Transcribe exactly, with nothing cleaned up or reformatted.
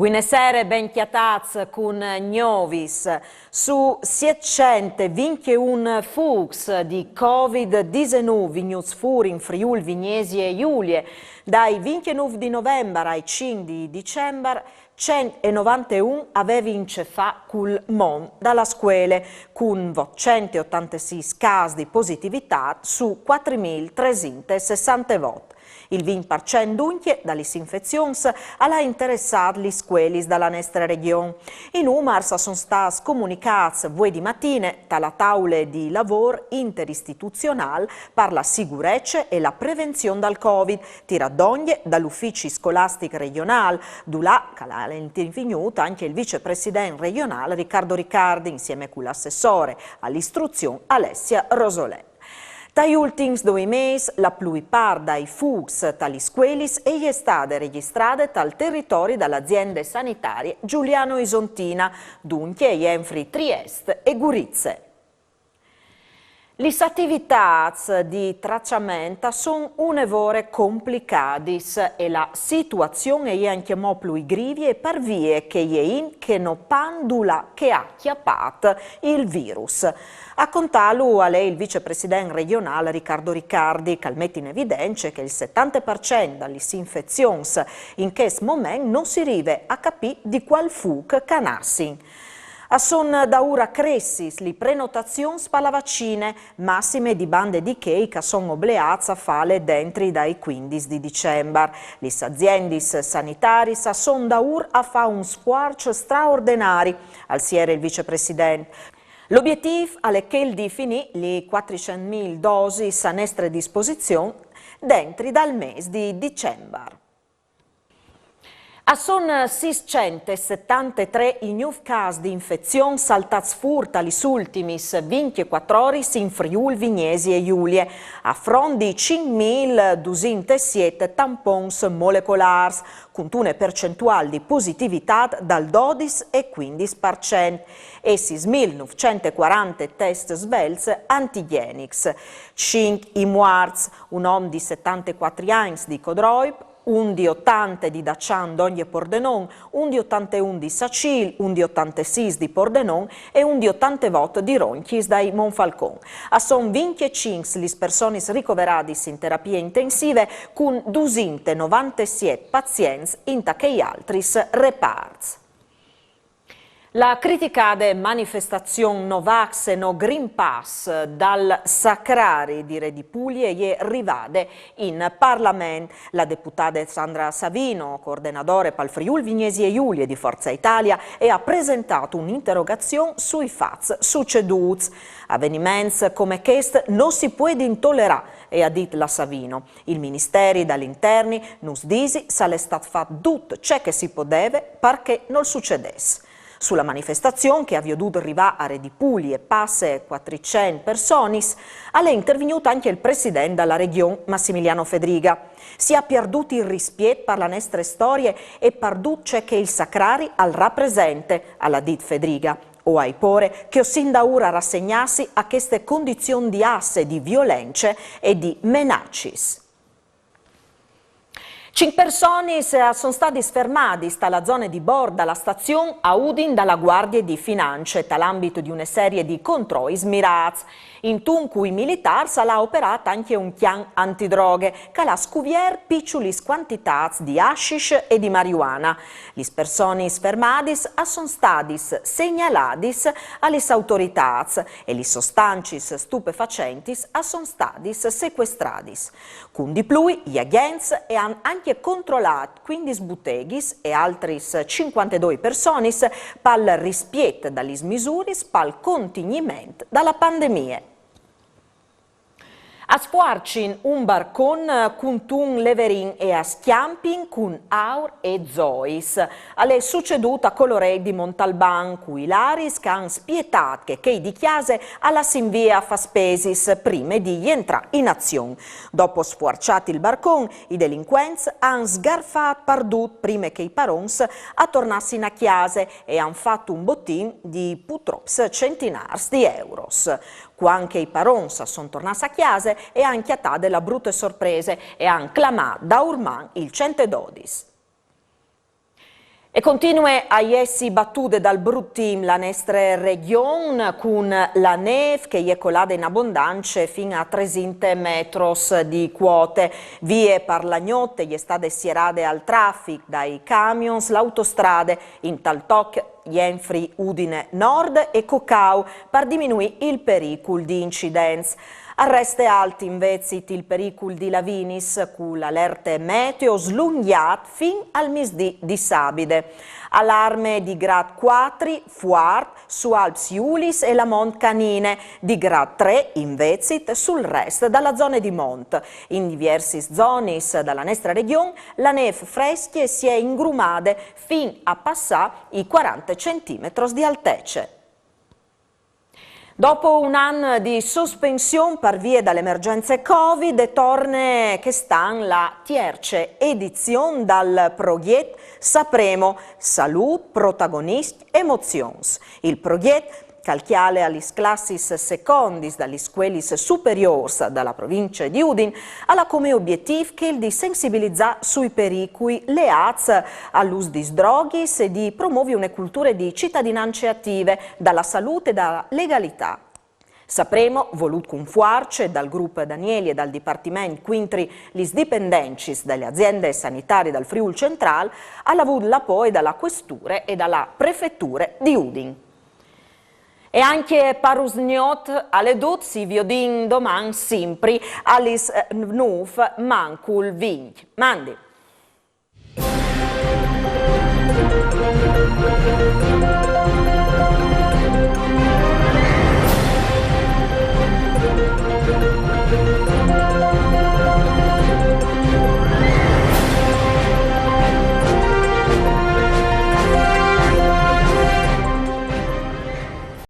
Buine sere, ben cjatâts cun Gnovis. Su sietcent e vincjeun fûcs di Covid disenûf vignûts fûr in Friûl Vignesie Julie, dai vincjenûf di Novembar ai cinc di Dicembar, cent e novanteun a vevin ce fâ cul mont da la scuele, cun votcent e otantesîs câs di positivitât su cuatri mil tresinte e sessantevot. Il vincj par cent duncje da lis infezions al à interessât lis scuelis da la nestre regjon. I numars a son stâts comunicâts vuê di matine ta la taule di lavôr interistituzionâl par la sigurece e la prevenzion dal Covid, tirât dongje dal Ufici Scolastic Regjonâl, dulà che al è intervignût ancje il vicepresident regjonâl Riccardo Riccardi insieme cu l'assessore a l'istruzion Alessia Rosolè. Tai ultins doi mês, la plui part dai fûcs ta lis scuelis e je stade regjistrade tal teritori da la aziende sanitarie Giuliano Isontina, duncje jenfri Triest e Gurize. Lis ativitâts di traçament a son une vore complicadis e la situazion e je ancjemò plui grivie par vie che e je int che no pant dulà che e à cjapât il virus. A contâlu al è il vicepresident regjonâl Riccardo Riccardi, che al met in evidence che il setante par cent da lis infezions in chest moment no si rive a capî di cuâl fûc che a nassin. A son daûr a cressi lis prenotazions pa la vacine, massime di bande di chei che a son obleâts a fâle dentri dai cuindis di Dicembar. Lis aziendis sanitariis a son daûr a fâ un sfuarç straordenari, al siere il vicepresident. L'obietîf al è chel di finî lis cuatricent mil dosis a nestre disposizion dentri dal mês di Dicembar. A son sîscent e setantetrê i gnûfs câs di infezion saltâts fûr ta lis ultimis vincjecuatri oris in Friûl Vignesie Julie, a front di cinc mil dusinte e siet tampons molecolârs, cuntune percentuâl di positivitât dal dodis e cuindis par cent, e sîs mil nûfcent e cuarante tests svelts antigjenics, cinc i muarts, un om di setantecuatri agns di Codroip, un di otante di Daçan dongje Pordenon, un di otanteun di Sacîl, un di otantesîs di Pordenon e un di otantevot di Roncjis dai Monfalcon. A son vincjecinc lis personis ricoveradis in terapie intensive, cun dusinte novantesiet pazients inta chei altris reparts. La criticade manifestazion No Vax e No Green Pass dal Sacrari di Redipulie e je rivade in Parlament. La deputade Sandra Savino, coordenadore pal Friûl Vignesie Julie di Forza Italia, e à presentât une interogazion sui fats sucedûts. Aveniments come chest no si puedin tolerâ, e à dit la Savino. Il Ministeri dal Interni nus disi se al è stât fat dut ce che si podeve par che nol sucedès. Su la manifestazion che e à viodût rivâ a Redipulie passe cuatricent personis, al è intervignût ancje il president da la Regjon Massimiliano Fedriga. Si à pierdût il rispiet par la nestre storie e par dut ce che il Sacrari al rapresente, al à dit Fedriga. O ai pôre che o sin daûr a rassegnâsi a cheste condizion di asse, di violence e di menacis. Cinc personis a son stadis fermadis ta la zone di bord da la stazion a Udin da la Guardie di Finance, tal ambit di une serie di controis mirâts. Intun cui militârs al à operât ancje un cjan antidroghe, che al à scuviert piçulis cuantitâts di hashish e di marijuana. Lis personis fermadis a son stadis segnaladis a lis autoritâts e lis sostancis stupefacentis a son stadis secuestradis. Cun di plui, i agjents e àn ancje controlât cuindis buteghis e altris cincuantedoi personis pal rispiet da lis misuris pal contigniment da la pandemie. A sfuarcin un barcon cuntun leverin e a scjampin cun aur e zois. Al è sucedût a Colorêt di Montalban, cui laris che a àn spietât che chei di cjase a lassin vie a fâ spesis prime di jentrâ in azion. Dopo sfuarçât il barcon, i delincuents a àn sgarfât pardut prime che i parons a tornassin a cjase e a àn fat un botin di putrops centinârs di euros. Cuant che i parons a son tornâts a cjase, e a àn cjatade la brute sorprese e a àn clamât daurman il centedodis. E continue a jessi batude dal brut timp la nestre regjon, cun la nêf che e je colade in abondance fin a tresinte metros di cuote. Vie par la gnot e je stade sierade al trafic dai camions la autostrade intal toc Jenfri Udine Nord e Cocau par diminuî il pericul di incidents. Al reste alt invezit il pericul di lavinis, cu la alerte meteo slungjade fin al misdì di sabide. Alarme di grad cuatri fuart su Alps Julis e la Mont Canine, di grad trê invezit sul rest da la zone di mont. In diviersis zonis da la nestre regjon la nêf frescje si è ingrumade fin a passâ i cuarante centimetros di altece. Dopo un an di sospension par vie da la emergjence Covid, e torne chest an la tierce edizion dal progjet Sapremo: Salût, protagoniscj, emozions. Il progjet, che al cjale a lis classis secondis da lis scuelis superiôrs da la provincie di Udin, al à come obietîf chel di sensibilizâ sui pericui leâts al ûs des droghis e di promovi une culture di citadinance ative, da la salût e da la legalitât. Sapremo, volût cun fuarce dal grup Danieli e dal dipartiment cuintri lis dipendencis da la aziende sanitarie dal Friûl Centrâl, al à vût l'apoie da la cuesture e da la prefeture di Udin. E ancje par usgnot al è dut, si viodìn doman simpri a lis, eh, nûf mancul vincj. Mandi.